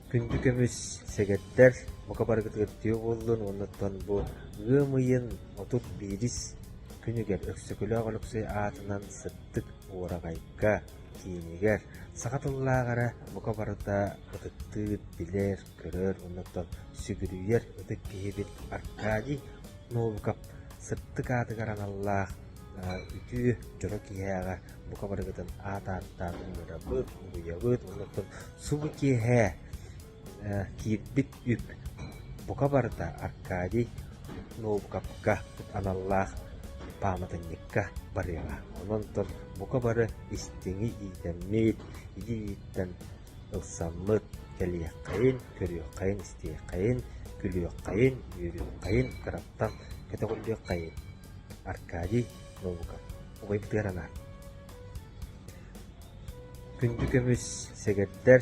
Күндү көмүс сэгэрдэр, бука барыгытыгар үтүө буоллун уонна оттон бу ыам ыйын 31-ис күнүгэр Өксөкүлээх Өлөксөй аатынан сырдык уораҕайга киинигэр саха тыллаах эрэ бука барыта ытыктыыр, билэр, көрөр уонна оттон сүгүрүйэр ытык киһибит Аркадий Новиков сырдык аатыгар аналлаах үтүө дьоро киһиэхэ бука барыгытын аат ааттаан ыҥырабыт, угуйабыт уонна оттон субу киэһэ киирбит үп бука барыта Аркадий Новиковка аналлаах пааматынньыкка барыаҕа. Онон оттон бука бары истиҥи иитэммит, илии-илииттэн ылсаммыт кэлиэххэйин, көрүөххэйин, истиэххэйин, күлүөххэйин, үөрүөххэйин, кыраттан көтөҕүллүөххэйин. Аркадий Новиков убайбытыгар анаан. Күндү көмүс сэгэрдэр.